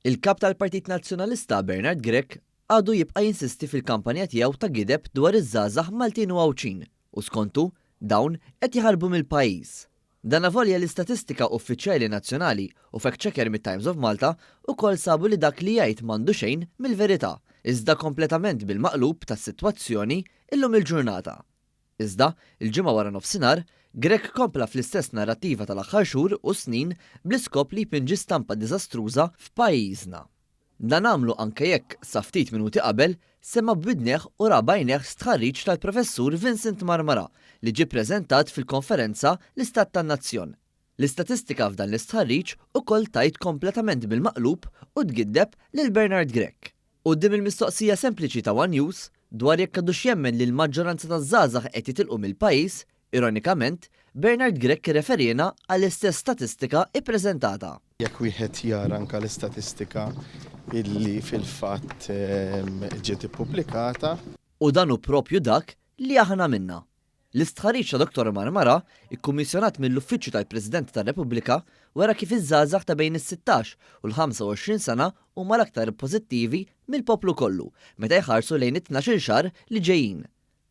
Il-Kap tal-Partit Nazzjonalista Bernard Grech għadu jibqa' jinsisti fil-kampanja tiegħu ta' gideb dwar iż-żgħażagħ Maltin u Għawdxin u skontu, dawn qed jaħarbu mill-pajjiż. Dan avolja l-istatistika uffiċjali nazzjonali u fact-checker mit-Times of Malta ukoll sabu li dak li jgħid m'għandu xejn mill-verità, iżda kompletament bil-maqlub tas-sitwazzjoni illum il-ġurnata. Iżda, il-Ġimgħa waranofsinhar, Grech kompla fl-istess narrattiva tal-aħħar xhur u snin bl-iskop li jpinġi stampa diżastruża f'pajjiżna. Dan għamlu anke jekk, sa ftit minuti qabel, sema' b'widnejh u ra b'għajnejh stħarriġ tal-Professur Vincent Marmarà li ġie ppreżentat fil-konferenza L-Istat tan-Nazzjon. L-istatistika f'dan l-istħarriġ ukoll tgħid kompletament bil-maqlub u tgiddeb lil Bernard Grech. Quddiem il-mistoqsija sempliċi ta' one News dwar jekk għadux jemmen li l-maġġoranza taż-żgħażagħ qed jitilqu mill-pajjiż, ironikament, Bernard Grech irreferiena għall-istess statistika ppreżentata. Jekk wieħed jara anke l-istatistika illi fil-fatt ġiet ippubblikata. U dan hu proprju dak li aħna għamilna. L-istħarriġ ta' Dottor Marmara, ikkummissjonat mill-Uffiċċju tal-President tar-Repubblika, wera kif iż-żgħażagħ ta' bejn is-16 u l-25 sena huma l-aktar pożittivi mill-poplu kollu meta jħarsu lejn it-tnax-il xahar li ġejjin.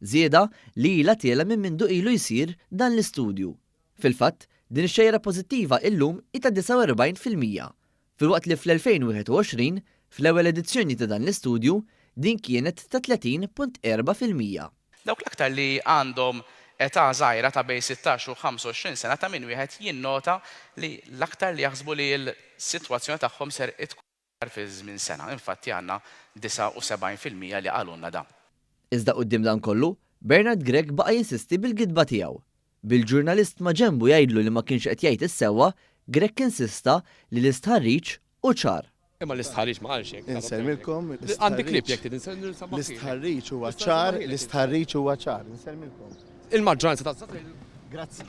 Żieda li ilha tiela' minn mindu ilu jsir dan l-istudju. Fil-fatt, din ix-xejra pożittiva illum hi ta' 49%, filwaqt li fl-2021, fl-ewwel edizzjoni ta' dan l-istudju, din kienet ta' 30.4%. Dawk l-aktar li għandhom età żgħira ta' bejn 16 u 25 sena ta' min wieħed jinnota li l-aktar li jaħsbu li l-sitwazzjoni tagħhom ser tkun aħjar fi żmien sena. Infatti għandna 79% li qalulna dan. Iżda quddiem dan kollu, Bernard Grech baqa' jinsisti bil-gidba tiegħu. Bil-ġurnalist maġenbu jgħidlu li ma kienx qed jgħid is-sewwa, Grech insista li l-istħarriġ hu ċar. Imma l-istħarriġ ma qalx hekk. Insellmilkom. Għandi clip jekk trid insellmilkom. L-istħarriġ huwa ċar, l-istħarriġ huwa ċar. Insellmilkom. Il-maġġoranza ta' Grazzi.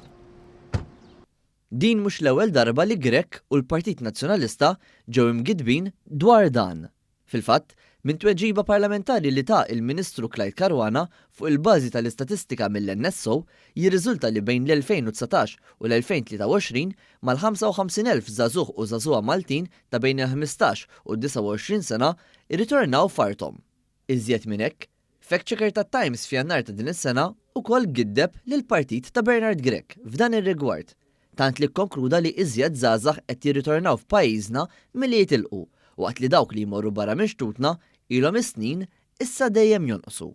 Din mhux l-ewwel darba li Grech u l-Partit Nazzjonalista ġew imgiddbin dwar dan. Fil-fatt, minn tweġiba parlamentari li ta il-Ministru Clyde Caruana fuq il-bażi tal-istatistika mill-NSO jirriżulta li bejn l-2019 u l-2023 mal-55,000 żagħżugħ u żagħżugħa Maltin ta' bejn il-15 u d-29 sena rritornaw f'arthom. Iżjed minn hekk, Fact-checker tat-Times f'Jannar ta' din is-sena wkoll giddeb lill-partit ta' Bernard Grech f'dan ir-rigward, tant li kkonkluda li iżjed żgħażagħ qed jirritornaw f'pajjiżna milli jitilqu, waqt li dawk li jmorru barra minn xtutna ilhom is-snin issa dejjem jonqsu.